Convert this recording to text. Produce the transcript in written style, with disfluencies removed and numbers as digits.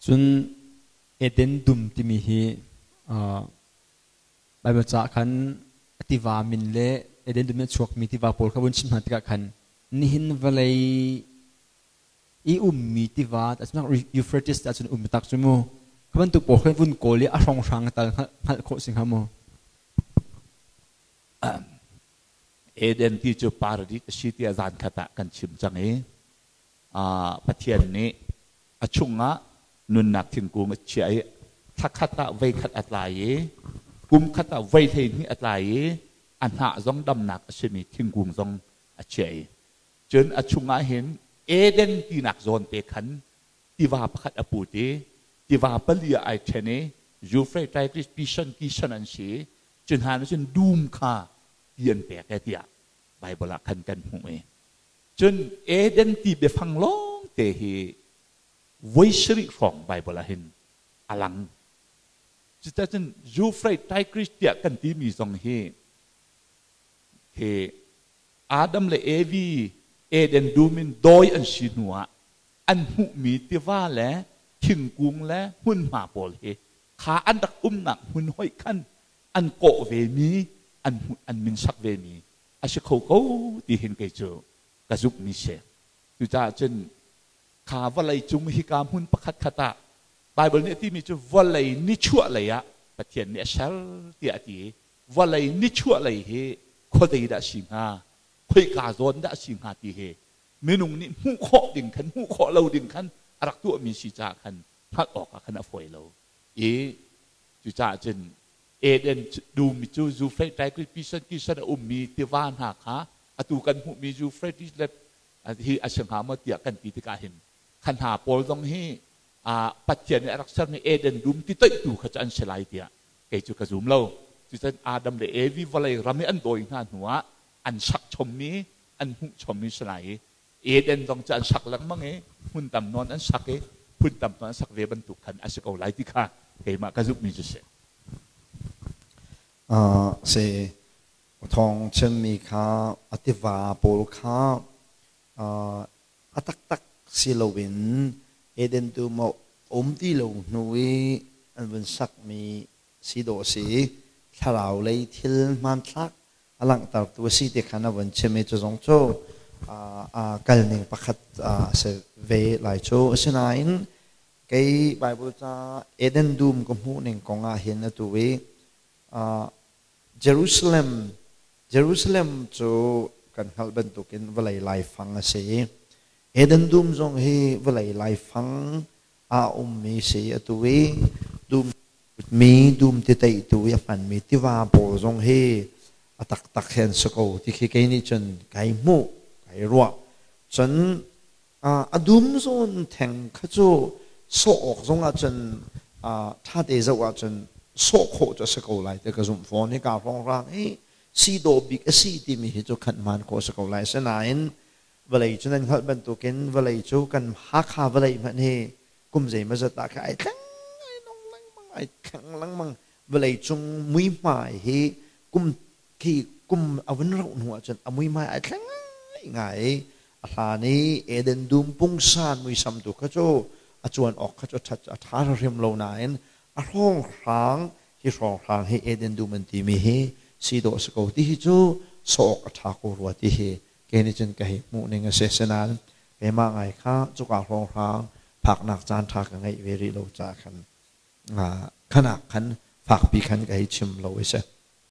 Cun Eden dum timi hi Baibal caah khan a tiva min le Eden dum in a chuakmi tiva pawl kha vun chim hna tikah khan nihin vawlei i ummi tiva Euphrates ah cun um tak cu mu kha bantuk pawl khan vun kawl i a hrawnghrang tal hngalh khawh si hnga maw? Eden ti cu paradis a si tiah zan khat ah kan chim cang i Pathian nih a chungah nunnak thingkung a chiah i thla khat ah voi khat a tlai i kum khat ah voi 12 a tlai i a hnah zong damnak a simi thingkung zong a chiah i cun a chungah hin Eden tinak zawn te khan tiva pakhat a put i tiva pali ah ai ṭhen i Euphrates, Tigris, Pishon, Kishon an si. Cu hna nih cun dum kha ti an pek e tiah Baibal ah khan kan hmuh i cun Eden ti biafang lawng te hi voi sarih hrawng Baibal ah hin a lang. Cuticun Euphrates, Tigris tiah kan timi zong hi hi Adam le Evi Eden dum in dawi an si hnu ah an hmuhmi tiva le thingkung le hmunhma pawl hi kha an rak umnak hmun hoih khan an kawh vemi an an min sak vemi a si kho ko ti hin kei cu ka zumhmi si. Cucaah cun kha vawlei cung hika hmun pakhat khat ah Baibal nih a timi cu vawlei nichuah lei ah Pathian nih a ser tiah a ti i vawlei nichuah lei hi khuadei dah si hnga, khoika zawn dah si hnga ti hi minung nih hmuh khawh ding khan hmuh khawh lo ding khan a rak tuahmi si caah khan hngalh awkah khan a fawi lo i cucaah cun Eden dum cu Euphrates Tigris Pison Kison a ummi tiva hna kha atu kan hmuhmi Euphrates le hi a si hnga maw tiah kan ti tikah hin kha hna pawl zong hi Pathian nih a rak sermi Eden dum ti toihtu kha cu an si lai tiah kei cu ka zum lo. Cucun Adam le Evi vawlei ram i an dawi hna hnuah an sak chommi an hmuh chommi si lai i Eden zong cu an sak lengmang i hmun tam nawn an sak i phun tam nawn an sak ve bantuk khan a si ko lai ti kha keimah ka zumhmi cu si. Si thawng chimmi kha a tiva pawl kha a taktak si loin Eden tu maw um ti lo hnu i an vun sakmi si dawh a si i thlarau lei thil hmanthlak a langhtertu a si ti khan a vun chim i cu zong cu kal ning pakhat a si ve lai cu. Asinain kei Bible ca Eden dum ka hmuh ning kong ah hin atu i Jerusalem Jerusalem cu kan hngalh bantukin vawlei laifang a si i Eden dum zong hi vawlei laifang a ummi si. Atu i dum mi dum ti teihtu i a hmanmi tiva pawl zong hi a taktak he an si ko ti khi kei nih cun kai hmuh kai ruah. Cun a dum zawn theng kha cu sawh awk zong ah cun ṭha te zoh ahcun sawh khawh cu a si ko lai ti ka zumh fawn. Hika hrawnghrang hi si dawh bik a si timi hi cu khan hmaan khawh a si ko lai. Asinain vawlei cu nan hngalh bantukin vawlei cu kan Hakha vawlei hmanh hi kum zeimawzat ah khan ai thleng ai nong lengmang ai thleng lengmang. Vawlei cung muihmai hi kum khi kum a vun rauh hnu ahcun a muihmai ai thleng ngai i a hlan i Eden dum pungsan muisam tu kha cu a cuan awk kha cu a ṭha hrim lo nain a hrawnghrang hi hrawnghrang hi Eden dum an timi hi si dawh si ko ti hi cu sawh awk a ṭha ko rua ti hi kei nih cun ka hei hmuh ning a si. Asinain keimah ngai kha cuka hrawnghrang phaknak caan ṭha ka ngeih ve rih lo caah khan khan ah khan fakpi khan ka hei chim lo i si.